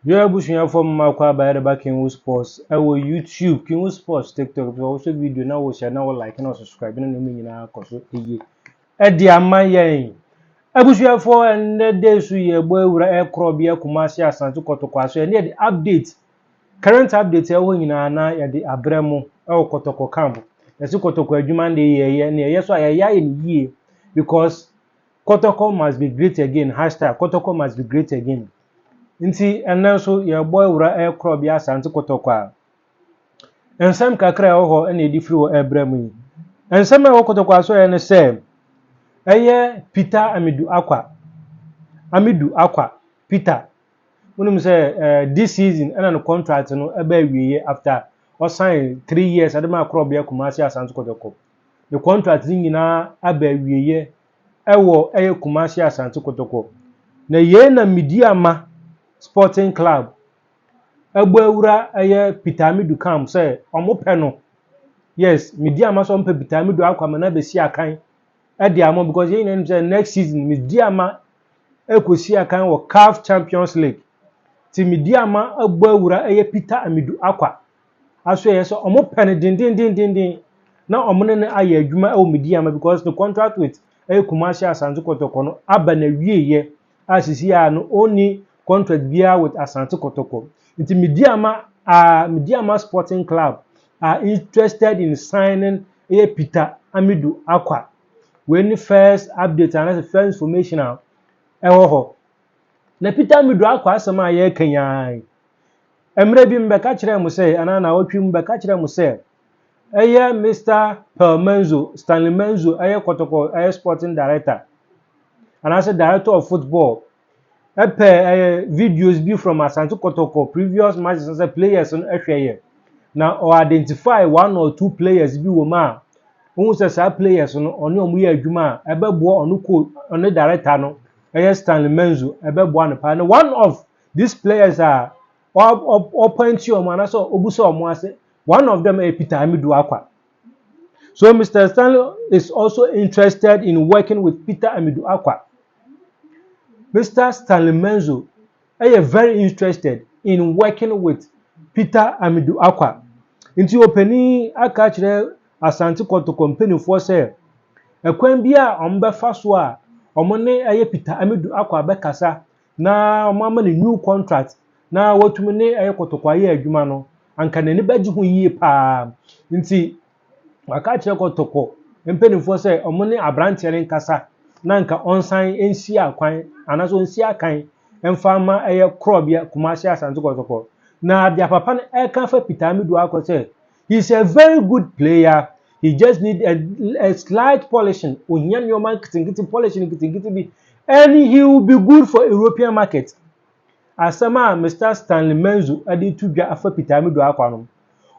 Yɛn abusuafoɔ, mo akɔ aba yɛde ba Kinwu Sports ɛwɔ YouTube, Kinwu Sports TikTok. Sɛ wɔhwɛ video na wɔhyɛ na wɔ like na wɔ subscribe na nneɛma nyinaa kɔ so yie ɛde ama yɛn. Abusuafoɔ, ɛnnɛ day so yɛbɔ ewura ɛkorɔ bi Kumasi Asante Kɔtɔkɔ aso. Ɛne yɛde update, current update ɛwɔ nyinaa na yɛde abrɛ mo ɛwɔ Kɔtɔkɔ camp. Yɛsi Kɔtɔkɔ adwuma de yɛyɛ na yɛyɛ so a yɛyɛ ayɛ no yie because Kɔtɔkɔ must be great again, #KɔtɔkɔMustBeGreatAgain. Nti ɛnnɛ nso yɛbɔ ewura ɛkorɔ bi Asante Kɔtɔkɔ a nsɛm kakra a ɛwɔ hɔ ɛna yɛde firi hɔ ɛbrɛ mu yi. Nsɛm a ɛwɔ Kɔtɔkɔ aso yɛ ne sɛ ɛyɛ Peter Amidu Akwa, Amidu Akwa Peter. Wonim sɛ this season ɛna ne contract no ɛbɛ awieɛ after ɔsign 3 years ɛde ma akorɔbea Kumasi Asante Kɔtɔkɔ. Ne contract no nyinaa aba awieɛ ɛwɔ ɛyɛ Kumasi Asante Kɔtɔkɔ. Na yei na Medeama Sporting Club ɛbɔ awura ɛyɛ Peter Amidu camp sɛ ɔmo pɛ no. Yes, Medeama sɛ ɔmo pɛ Peter Amidu Akwa ama no abɛsi akan ɛde ama because yɛn nyinaa nim sɛ next season Medeama ɛkɔsi akan wɔ CAF Champions League. Ti Medeama ɛbɔ awura ɛyɛ Peter Amidu Akwa aso yɛ sɛ ɔmo pɛ no dendendendenden na ɔmo ne no ayɛ adwuma ɛwɔ Medeama because the contract with ɛyɛ Kumasi Asante Kɔtɔkɔ no aba na wieɛ a sisi a no ɔnni contract biara with Asante Kɔtɔkɔ. Nti Medeama Sporting Club are interested in signing ɛyɛ Peter Amidu Akwa. Wei ne first update anaasɛ first information a ɛwɔ hɔ. Na Peter Amidu Akwa asɛm a yɛreka nyaa, mmerɛ bi mbɛka kyerɛ mo sɛ anaa na awɔtwe mu bɛka kyerɛ mo sɛ ɛyɛ Mr Paul Menzo, Stanley Menzo, ɛyɛ Kɔtɔkɔ ɛyɛ sporting director anaasɛ director of football, ɛpɛ ɛyɛ videos bi from Asante Kɔtɔkɔ previous matches sɛ players no ɛhwɛ yɛ na ɔ identify one or two players bi wɔ mu a ohun sɛ saa players no ɔne ɔmo yɛ adwuma a ɛbɛboa ɔno coach, ɔne director no, ɛyɛ Stanley Menzo, ɛbɛboa no paa. Na one of these players a ɔappoint ɔmo anaasɛ ɔbusa ɔmo ase, one of them ɛyɛ Peter Amidu Akwa. So Mr Stanley is also interested in working with Peter Amidu Akwa. Mr Stanley Menzo ɛyɛ very interested in working with Peter Amidu Akwa. Nti opanin aka akyerɛ Asante Kɔtɔkɔ mpanimfoɔ sɛ ɛkwan bi a wɔn bɛfa so a wɔn ne ɛyɛ Peter Amidu Akwa bɛkasa na wɔn ama no new contract na wɔtumi ne ɛyɛ Kɔtɔkɔ ayɛ adwuma no, anka n'ani bɛgye ho yie paa. Nti waka akyerɛ Kɔtɔkɔ mpanimfoɔ sɛ wɔn ne aberanteɛ no nkasa na nka ɔnsan nsi akwan anaasɛ ɔnsi akan mfa ama ɛyɛ korɔbea Kumasi Asante Kɔtɔkɔ. Na deɛ papa no ɛka fa Peter Amidu Akwa sɛ he is a very good player, he just need a slight polishing. Ohia nneɛma nketenkete, polishing nketenkete bi, and he will be good for European market. Asɛm a Mr Stanley Menzo ɛde to dwa afa Peter Amidu Akwa no,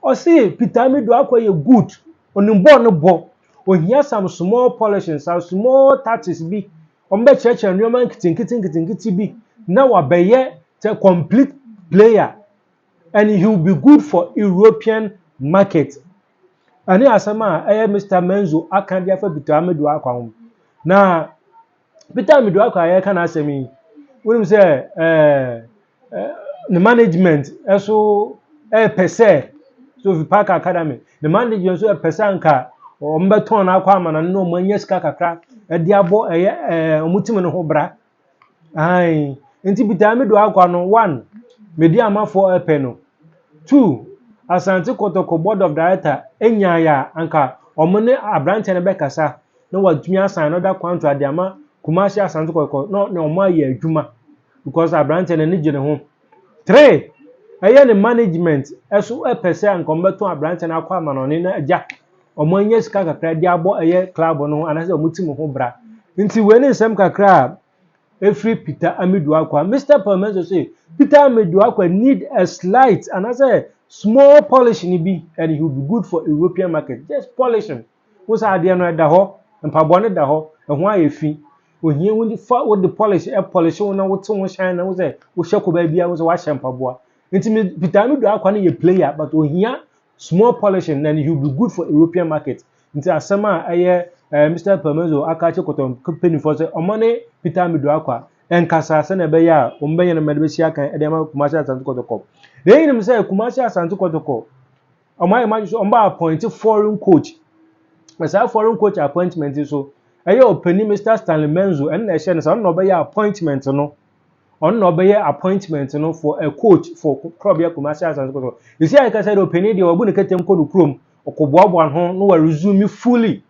ɔsi Peter Amidu Akwa yɛ good, onim bɔɔl no bɔ, ohia some small polishing, some small touches bi, wɔn bɛkyerɛkyerɛ nneɛma nketenkete nketenkete bi na wabɛyɛ sɛ complete player and he will be good for European market. Ɛne asɛm a ɛyɛ Mr Menzo aka de afa Peter Amidu Akwa ho. Na Peter Amidu Akwa a yɛreka n'asɛm yi, wonim sɛ ɛɛ ne management ɛso ɛɛpɛ sɛ Sophie Park Academy ne management nso ɛpɛ sɛ anka wɔn bɛtɔn no akɔ ama no na wɔn anya sika kakra ɛde abɔ ɛyɛ wɔn team no ho bra ayi. Nti Peter Amidu Akwa no, one, Medeamafoɔ ɛpɛ no; two, Asante Kɔtɔkɔ board of director enyaeɛ a anka wɔn ne aberanteɛ no bɛkasa na wɔatumi asan another contract de ama Kumasi Asante Kɔtɔkɔ na wɔn ayɛ adwuma because aberanteɛ no ani gye ne ho. Three, ɛyɛ ne management ɛso ɛpɛ sɛ anka wɔn bɛtɔn aberanteɛ no akɔ amanɔne na agya wɔn anya sika kakra de abɔ ɛyɛ club no ho anaasɛ wɔn team ho bra. Nti wei ne nsɛm kakra a efiri Peter Amidu Akwa. Mr Paul Menzo say Peter Amidu Akwa need a slight anaasɛ small polishing bi and he will be good for European market. Just polishing wosa adeɛ no ɛda hɔ, mpaboa no da hɔ, ɛho ayɛ fi, ohia wo fa wode polish ɛ polish wo na wote ho hyɛn na wo sɛ wohyɛ kɔ baabi a wo sɛ wahyɛ mpaboa. Nti Peter Amidu Akwa no yɛ player but ohia small polishing and he will be good for European market. Nti asɛm a ɛyɛ Mr Paul Menzo aka akyerɛ Kɔtɔkɔ mpanimfoɔ sɛ ɔmo ne Peter Amidu Akwa nkasa sɛnea ɛbɛyɛ a wɔn bɛyɛ no mɛde bɛsi akan de ama Kumasi Asante Kɔtɔkɔ. Na yɛn nyinam sɛ Kumasi Asante Kɔtɔkɔ, wɔn ayɛ wɔn adwene sɛ wɔn bɛ appoint foreign coach, na saa foreign coach appointment so ɛyɛ ɔpanin Mr Stanley Menzo ɛno na ɛhyɛ no sɛ ɔno na ɔbɛyɛ appointment no, ɔno na ɔbɛyɛ appointment no for a coach for Korɔbea Kumasi Asante Kɔtɔkɔ. Esi ayɛ kasa deɛ, ɔpanin deɛ ɔbu ne kɛtɛm kɔ no kurom, ɔkɔboaboa ho na wa resume fully,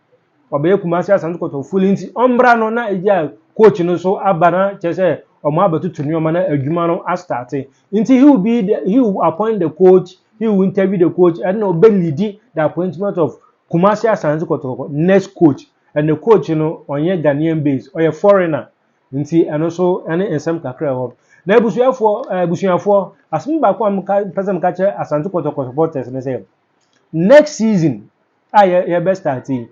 ɔbɛyɛ Kumasi Asante Kɔtɔkɔ fully. Nti ɔmbra no na egya a coach no so aba na kyerɛ sɛ ɔmo abɛtoto nneɛma na adwuma no astart. Nti he will appoint the coach, he will interview the coach, ɛna ɔbɛ lead the appointment of Kumasi Asante Kɔtɔkɔ next coach. And the coach no, ɔnyɛ Ghanaian based, ɔyɛ foreigner. Nti ɛno nso ɛne nsɛm kakra ɛwɔ. Na abusuafoɔ, asɛm baako a mka pɛ sɛ mka kyerɛ Asante Kɔtɔkɔ supporters ne sɛ next season a yɛbɛ start yi,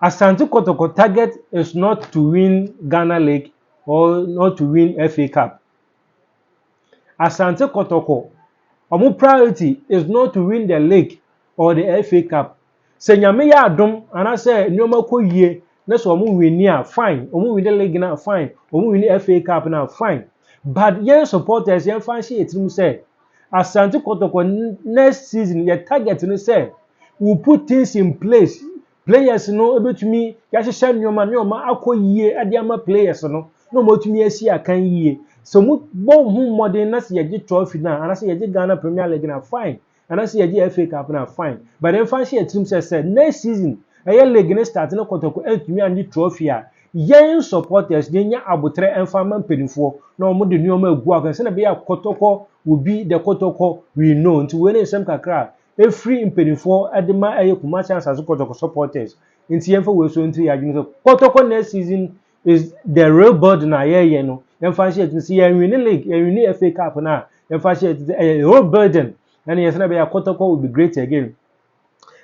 Asante Kɔtɔkɔ target is not to win Ghana League or not to win FA Cup. Asante Kɔtɔkɔ ɔmo priority is not to win the league or the FA Cup. Sɛ Nyame yɛ adom anaasɛ nneɛma kɔ yie na sɛ ɔmo win a, fine. Ɔmo win the league na, fine. Ɔmo win FA Cup na, fine. But yɛn supporters, yɛn fa nhyɛ yɛn tirim sɛ Asante Kɔtɔkɔ next season, yɛ target no sɛ we put things in place, players no ebetumi yɛahyehyɛ nneɛma akɔ yie ɛde ama players no na wɔn atumi asi akan yie. Sɛ wɔn bɔ ho mmɔden na sɛ yɛgye trophy na anaasɛ yɛgye Ghana Premier League na, fine, anaasɛ yɛgye FA Cup na, fine. But yɛn fa nhyɛ yɛn tirim sɛ next season ɛyɛ league ne start ne Kɔtɔkɔ ɛntumi anye trophy a, yɛn supporters yɛnya abotire ɛmfa ama mpanimfoɔ na wɔn de nneɛma egu akɔ sɛnɛ ɛbɛyɛ a Kɔtɔkɔ will be the Kɔtɔkɔ we know. Nti wei ne nsɛm kakra a efiri mpanimfoɔ ɛde ma ɛyɛ Kumasi Asante Kɔtɔkɔ supporters. Nti yɛmfa wei so nti yɛ adwene sɛ Kɔtɔkɔ next season is the real building a yɛyɛ no. Yɛmfa nhyɛ yɛn sɛ yɛn win league, yɛn win FA Cup na, yɛmfa nhyɛ yɛn sɛ ɛyɛ real building ɛna yɛn sɛ ɛbɛyɛ Kɔtɔkɔ will be great again.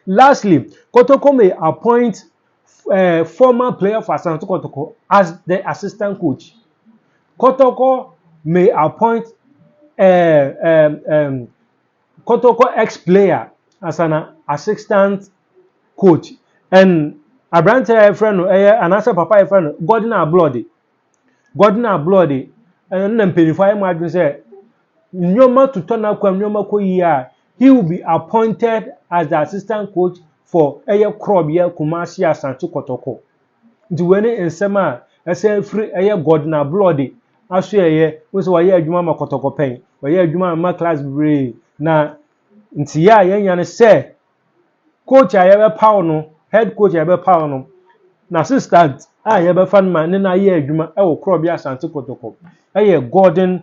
Lastly, Kɔtɔkɔ may appoint former player for Asante Kɔtɔkɔ as the assistant coach. Kɔtɔkɔ may appoint Kɔtɔkɔ ex-player as an assistant coach, and aberante a yɛfrɛ no ɛyɛ anaasɛ papa a yɛfrɛ no Gordon Ablɔde, Gordon Ablɔde ɛno na mpanyinfoɔ ayɛ mu adwene sɛ nneɛma totɔ n'akwan, nneɛma kɔ yie a, he will be appointed as the assistant coach for ɛyɛ Korɔbea Kumasi Asante Kɔtɔkɔ. Nti wei ne nsɛm a ɛsɛ firi ɛyɛ Gordon Ablɔde aso. Ɛyɛ wɔn sɛ wɔyɛ adwuma ma Kɔtɔkɔ pɛn, wɔyɛ adwuma ama class bebree na nti yɛ a yɛnya no sɛ coach a yɛbɛpaw no, head coach a yɛbɛpaw no, na assistant a yɛbɛfa no ma ne na ayɛ adwuma ɛwɔ Korɔbea Asante Kɔtɔkɔ ɛyɛ Gordon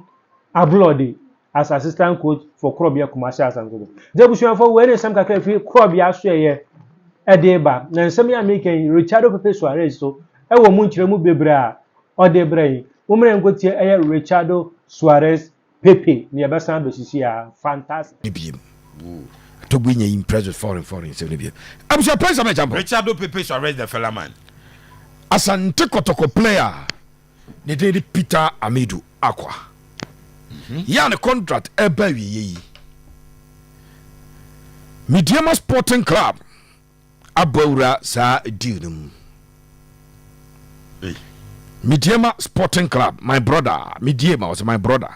Ablɔde as assistant coach for Korɔbea Kumasi Asante Kɔtɔkɔ. Nti abusuafo, wei ne nsɛm kakra fi Korɔbea aso ɛyɛ ɛde ba. Na nsɛm yi a meka yi, Richardo Pepe Suarez so ɛwɔ mu nkyerɛmu bebree a ɔde brɛ yi. Wɔn nkotie ɛyɛ Richardo Suarez Pepe ne yɛbɛsan abɛsisi a fantastic. Ne biem Togbe nya impressed with foreign sɛ ne biem abusua pɛn sɛ mɛkyampo. Richardo Pepe Suarez, the fella man. Asante Kɔtɔkɔ player ne din de Peter Amidu Akwa yɛ a ne contract ɛba awieɛ yi, Medeama Sporting Club abɔ awura saa deal no mu. Hey. Medeama Sporting Club, my brother Medeama, ɔsɛ my brother,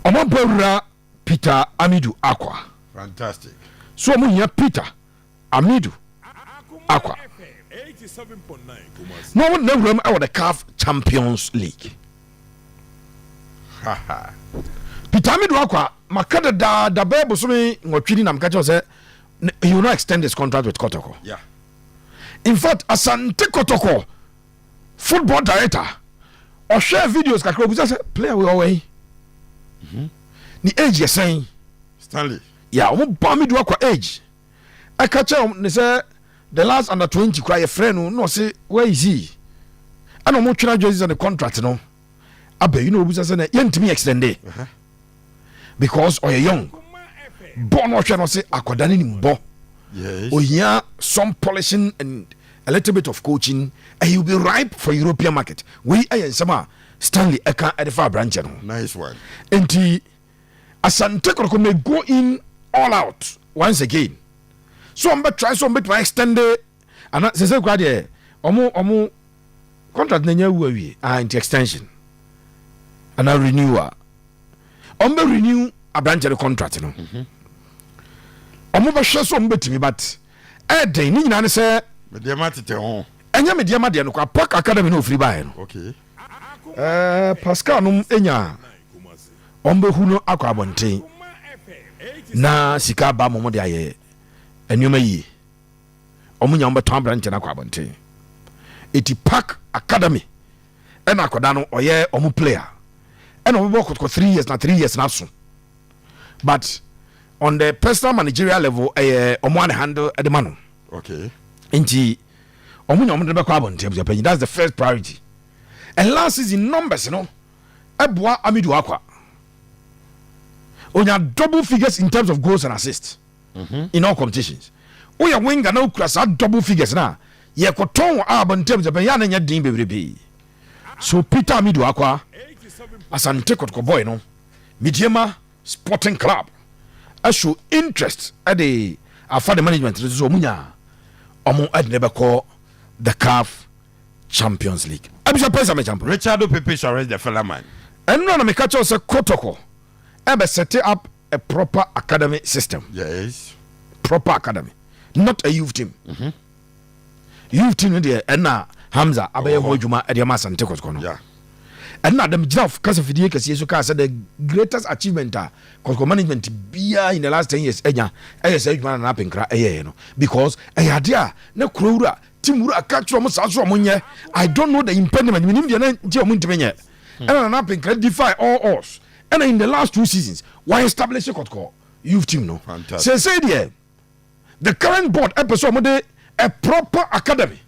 ɔmo abɔ awura Peter Amidu Akwa. Fantastic. So ɔmo hia Peter Amidu Akwa na ɔmo na wuram ɛwɔ the CAF Champions League. Haha. Peter Amidu Akwa, maka dadaada bɛɛ bosome 8 ni na meka kyerɛ sɛ he will not extend his contract with Kotoko. In fact, Asante Kotoko football director ɔhwɛ videos kakra, obisa sɛ player wei ɔwɔ yi ne age yɛ sɛn? Stanley. Ya, ɔmo ba Amidu Akwa age ɛka kyerɛ ne sɛ the last under 20 kora yɛfrɛ no na ɔse where is he? Ɛna ɔmo twena adwa sɛ ne contract no aba yi na obisa sɛ ne yɛntumi extend it because ɔyɛ young. Bɔ no ɔhwɛ no ɔse akwadaa no nim bɔ. Ohia some polishing and a little bit of coaching and he will be ripe for European market. Wei ɛyɛ nsɛm a Stanley ɛka ɛde fa aberankyɛ no ho. Nice one. Nti Asante Kɔtɔkɔ may go in all out once again so ɔmo bɛ try so ɔmo bɛ try extend it ana sese kura deɛ ɔmo Contract na nya awu awie. Ah, nti extension ana renewal. Ɔmo bɛ renew aberanteɛ no contract no. Ɔmo bɛhwɛ so ɔmo bɛtumi, but ɛɛden ne nyinaa ne sɛ Medeama tete ho. Ɛnyɛ Medeama deɛ no kɔ Park Academy na ofiri baeɛ no. Pascal nom enya ɔmo bɛhu no akɔ abɔnten na sika aba mo de ayɛ nneɛma yie. Ɔmo nya ɔmo bɛtɔn aberanteɛ no akɔ abɔnten. Eti Park Academy ɛna akɔda no ɔyɛ ɔmo player ɛna ɔmo bɔ Kɔtɔkɔ 3 years na 3 years na so, but on the personal managerial level, ɛyɛ ɔmo ane handle ɛde ma no. Nti ɔmo nya ɔmo de bɛkɔ abɔnten abusuapanyin. That's the first priority. And last season numbers no ɛboa Amidu Akwa, onya double figures in terms of goals and assists in all competitions. Woyɛ winger na okura saa double figures na yɛkɔtɔn wɔ abɔnten abusuapanyin yɛ a na nyɛ den bebrebe. So Peter Amidu Akwa, Asante Kɔtɔkɔ boy no, Medeama Sporting Club ɛso interest ɛde afa the management no so ɔmo nya ɔmo ɛde ne bɛkɔ the CAF Champions League. Abisa pɛsɛ mɛ champion. Richardo Pepe Suarez, the fella man. Ɛno na meka kyerɛw sɛ Kotoko ɛbɛ set up a proper academy system. Proper academy, not a youth team. Youth team no deɛ, ɛna Hamza abɛyɛ ho adwuma ɛde ama Asante Kɔtɔkɔ no. Ɛna adam gyina kasa fidie kɛseɛ so kaa sɛ the greatest achievement a Kɔtɔkɔ management biara in the last 10 years ɛnya ɛyɛ sɛ adwuma na Nana ɛyɛɛ no, because ɛyɛ adeɛ a na kuro wura, team wura ka kyerɛ ɔmo saa so ɔmo nyɛ. I don't know the impediment, menim deɛ na nti ɔmo ntumi nyɛ. Ɛna Nana Apenkra defy all odds, ɛna in the last two seasons wɔn establish Kɔtɔkɔ youth team no. Fantastic. Sɛsɛ deɛ, the current board ɛpɛ sɛ ɔmo de a proper academy,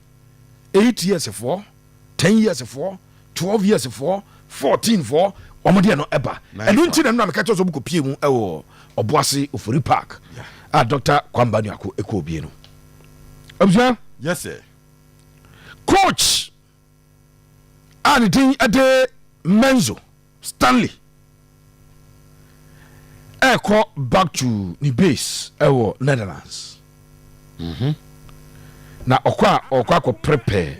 8 years foɔ, 10 years foɔ, 12 years foɔ, 14 foɔ, ɔmo deɛ no ɛba. Nice. Ɛno nti na no na meka kyerɛ sɛ ɔmo kɔ pie mu ɛwɔ Ɔboase Ofori Park a Dr Kwamba Nuako ɛkɔ obie no, abusua. Yes, sir. Coach a ne din ɛde Menzo Stanley ɛkɔ back to ne base ɛwɔ Netherlands na ɔkɔ a ɔkɔ akɔ prepare,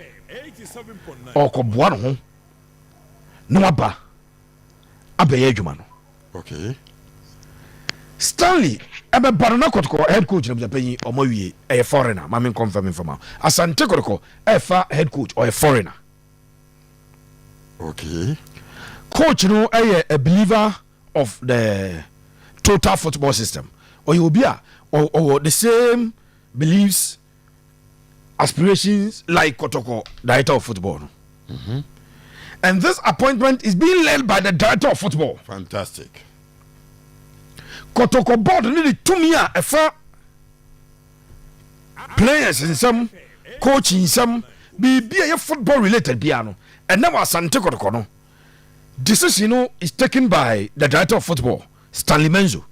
ɔkɔboa ne ho na waba abɛyɛ adwuma no. Stanley ɛbɛba no na Kɔtɔkɔ head coach na busapanyin ɔmo awie, ɛyɛ foreigner. Maame nkɔmfɛ mi nfama Asante Kɔtɔkɔ ɛfa head coach, ɔyɛ foreigner. Coach no ɛyɛ a believer of the total football system. Ɔyɛ obi a ɔwɔ the same beliefs, aspirations like Kɔtɔkɔ director of football no, and this appointment is being led by the director of football. Fantastic. Kɔtɔkɔ board ne de tumi a ɛfa players nsɛm, coach nsɛm, biribi a ɛyɛ football related bia no, ɛnɛ wɔ Asante Kɔtɔkɔ no, decision no is taken by the director of football, Stanley Menzo.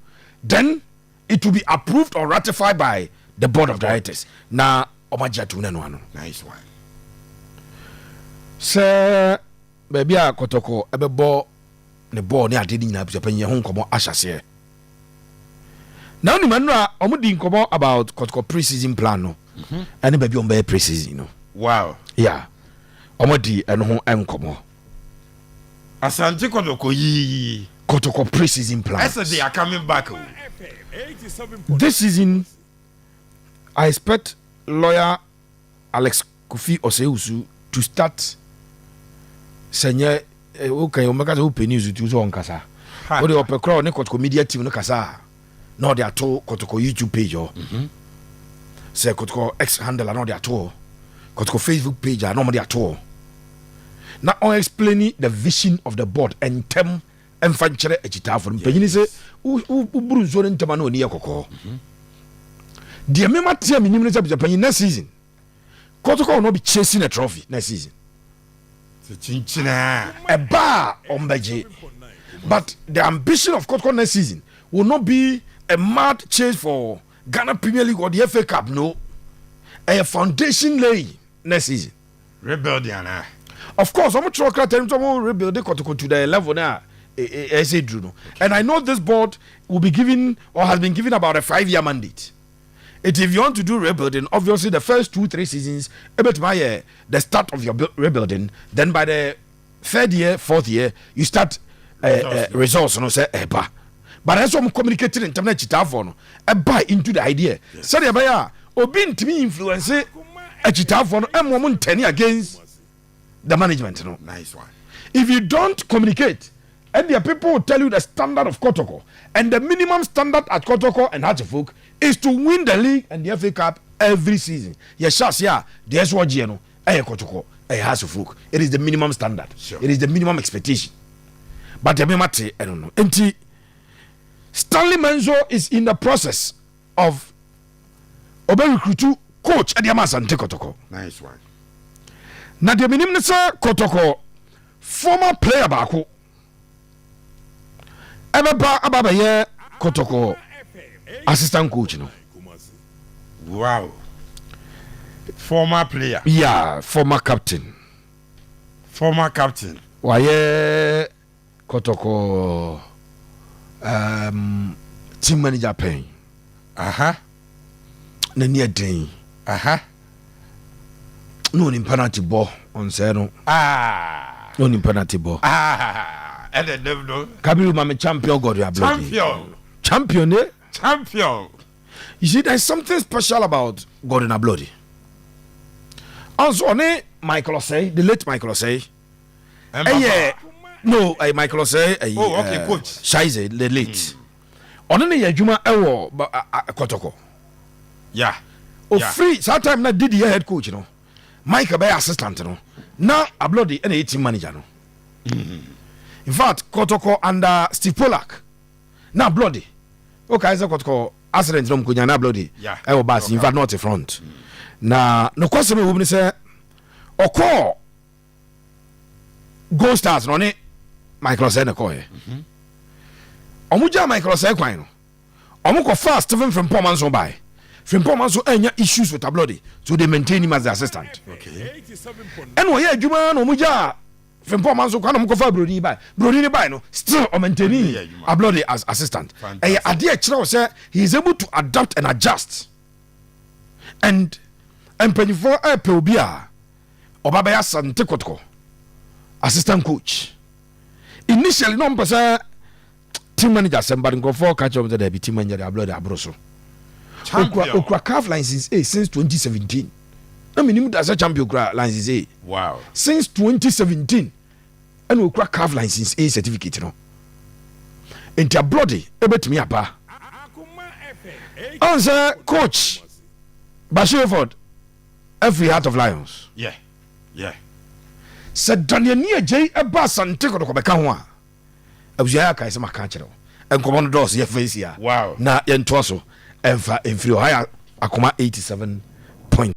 Then it will be approved or ratified by the board of directors na ɔmagye atom no. Ɛno ano. Nice one. Sɛ baabi a Kɔtɔkɔ ɛbɛbɔ ne bɔɔl ne adeɛ no nyinaa, busuapanyin, yɛ ho nkɔmmɔ ahyɛ aseɛ na wonim ɛno a ɔmo di nkɔmmɔ about Kɔtɔkɔ pre-season plan no ɛne baabi a ɔmo bɛyɛ pre-season no. Yeah, ɔmo di ɛno ho nkɔmmɔ. Asante Kɔtɔkɔ yii. Kɔtɔkɔ pre-season plan. Ɛsɛ they are coming back o. This season I expect lawyer Alex Kofi Osei to start. Sɛ nyɛ woka wɔmɛka sɛ wopɛ news tu sɛ ɔnkasa, wode ɔpɛ kora ɔne Kɔtɔkɔ media team no kasa a na ɔde ato Kɔtɔkɔ YouTube page hɔ, sɛ Kɔtɔkɔ X handle a na ɔde ato hɔ, Kɔtɔkɔ Facebook page a na ɔmde ato hɔ na ɔn explain the vision of the board ntɛm ɛmfa nkyerɛ akyitaafo no. Mpanyini sɛ woburu nsuo no ntɛm a na ɔni yɛ kɔkɔɔ. Deɛ mema tea menim no sɛ busapanyin, next season Kɔtɔkɔ will not be chasing a trophy next season. Sɛ kyinkyinaa. Ɛba a ɔmbɛgye, but the ambition of Kɔtɔkɔ next season will not be a mad chase for Ghana Premier League or the FA Cup no. Ɛyɛ foundation laying next season. Rebuilding ana? Of course, ɔmo twerɛ krataa no sɛ ɔmo rebuild Kɔtɔkɔ to the level na ɛsɛ duru no, and I know this board will be given or has been given about a 5-year mandate. It if you want to do rebuilding, obviously the first 2, 3 seasons ebetumi ayɛ the start of your rebuilding. Then by the third year, fourth year, you start results no sɛ ɛba. But ɛsɛ ɔmo communicate ne ntɛm na akyitaafoɔ no ɛba into the idea sɛdeɛ ɛbɛyɛ a obi ntumi influence akyitaafoɔ no ɛmo ɔmo ntɛni against the management no. Nice one. If you don't communicate, and the people will tell you the standard of Kotoko and the minimum standard at Kotoko and Hearts of Oak is to win the league and the FA Cup every season. Yɛhyɛ ase a, deɛ ɛsɛ ɔgyeɛ no ɛyɛ Kotoko, ɛyɛ Hearts of Oak. It is the minimum standard. It is the minimum expectation. But deɛ mema te ɛno no nti, Stanley Menzo is in the process of ɔbɛ recruit coach ɛde ama Asante Kotoko. Nice one. Na deɛ menim ne sɛ Kɔtɔkɔ former player baako ɛbɛba aba bɛyɛ Kɔtɔkɔ assistant coach no. Wow, former player. Yeah, former captain. Former captain. Wayɛ Kɔtɔkɔ team manager pɛn. N'ani ɛden. Na onim penalty bɔ ɔnsɛɛ no. Ah. Na onim penalty bɔ. Ah, ɛdɛ dɛm no. Kabiru Mame, champion Godwin Ablodi. Champion. Champion, eh? Champion. You see, there's something special about Gordon Ablodi. Also, ɔne Michael Osei, the late Michael Osei. Ɛyɛ no, ɛyɛ Michael Osei. Ɛyɛ Oh, okay, coach. Shaize, the late. Ɔne ne yɛ adwuma ɛwɔ Kɔtɔkɔ. Ofiri saa time na Didi yɛ head coach no, Michael bɛyɛ assistant no, na Ablodi ɛna yɛ team manager no. In fact, Kɔtɔkɔ under Steve Polak na Ablodi o kae sɛ Kɔtɔkɔ accident na ɔmo na Ablodi ɛwɔ bus, in fact not front. Na nokwasɛm a ɛwɔ mu ne sɛ ɔkɔɔ Gold Stars na ɔne Michael Osei na kɔɔyɛ. Ɔmo gyaa Michael Osei kwan no, ɔmo kɔ fa Stephen Frimpong Manso bae. Frimpong Manso ɛnya issues with Ablodi, so they maintain him as the assistant. Ɛna ɔyɛ adwuma na ɔmo gyaa Frimpong Manso kwan na ɔmo kɔfa Broni bae. Broni ne bae no, still ɔmaintain Ɔyɛ adwuma. Ablodi as assistant. Fantastic. Ɛyɛ adeɛ kyerɛ wo sɛ he is able to adapt and adjust, and mpanyinfoɔ ɛpɛ obi a ɔba bɛyɛ Asante Kɔtɔkɔ assistant coach. Initially na ɔmpɛ sɛ team manager asɛm, but nkurɔfoɔ ka kyerɛ wɔn sɛ daabi, team manager de, Ablodi aboro so. Okura Champion. okura CAF license A since 2017. Na menim da sɛ champion kura license A. Since 2017 ɛna okura CAF license A certificate no. Nti Ablodi ɛbɛtumi aba ɔn sɛ coach Bashir Hayford ɛfiri Heart of Lions. Sɛ Daniel ni agyei ɛba Asante Kɔtɔkɔ bɛka ho a, abusua yɛ akae sɛ maka kyerɛ wo, nkɔmmɔ no dɔɔso, yɛfa si a na yɛntoa so ɛmfa ɛmfiri hɔ. Ha yɛ Akoma 87.